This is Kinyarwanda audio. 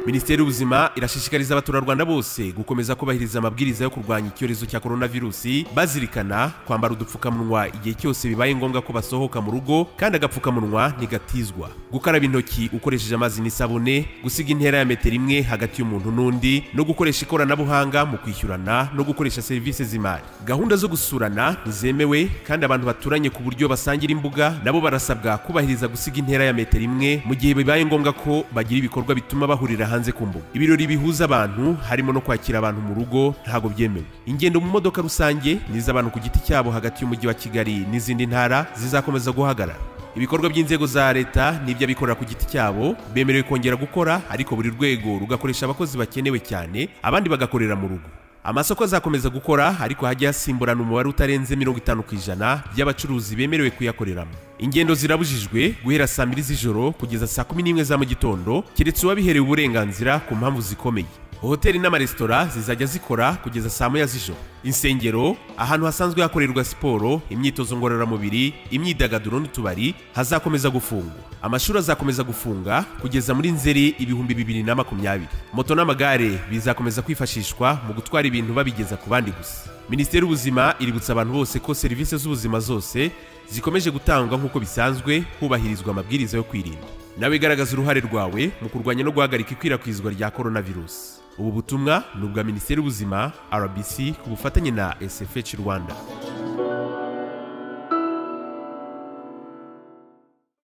Minisiteri y'Ubuzima irashishikariza abaturarwanda bose gukomeza kubahiriza amabwiriza yo kurwanya icyorezo cya coronavirusi, bazirikana kwambara udupfukamunwa igihe cyose bibaye ngombwa ko basohoka mu rugo, kandi agapfukamunwa ntigatizwa, gukaraba intoki ukoresheje amazi n'isabune, gusiga intera ya metero imwe hagati y'umuntu n'undi, no gukoresha ikoranabuhanga mu kwishyurana no gukoresha serivisi z'imari. Gahunda zo gusurana ntizemewe, kandi abantu baturanye ku buryo basangira imbuga nabo barasabwa kubahiriza gusiga intera ya metero imwe mu gihe bibaye ngombwa ko bagira ibikorwa bituma bahurira hanze ku mbuga. Ibirori bihuza abantu harimo no kwakira abantu mu rugo ntago byemewe. Ingendo mu modoka rusange n'iz'abantu ku giti cyabo hagati y'umujyi wa Kigali n'izindi ntara zizakomeza guhagarara. Ibikorwa by'inzego za leta n'iby'abikorera ku giti cyabo bemerewe kongera gukora, ariko buri rwego rugakoresha abakozi bakenewe cyane, abandi bagakorera mu rugo. Amasoko azakomeza gukora, ariko hajya hasimburana umubare utarenze 50% by'abacuruzi bemerewe kuyakoreramo. Ingendo zirabujijwe guhera saa 2 z'ijoro kugeza saa 11 za mu gitondo, keretse uwabiherewe uburenganzira ku mpamvu zikomeye. Hoteli n'amaresitora zizajya zikora kugeza saa 1 z'ijoro. Insengero, ahantu hasanzwe hakorerwa siporo, imyitozo ngororamubiri, imyidagaduro n'utubari hazakomeza gufungwa. Amashuri azakomeza gufunga kugeza muri Nzeri 2020. Moto n'amagare bizakomeza kwifashishwa mu gutwara ibintu babigeza ku bandi gusa. Minisiteri y'Ubuzima iributsa abantu bose ko serivisi z'ubuzima zose zikomeje gutangwa nk'uko bisanzwe, hubahirizwa amabwiriza yo kwirinda. Nawe garagaza uruhare rwawe mu kurwanya no guhagarika ikwirakwizwa rya coronavirus. Ubu butumwa ni ubwa Minisiteri y'Ubuzima, RBC, ku bufatanye na SFH Rwanda.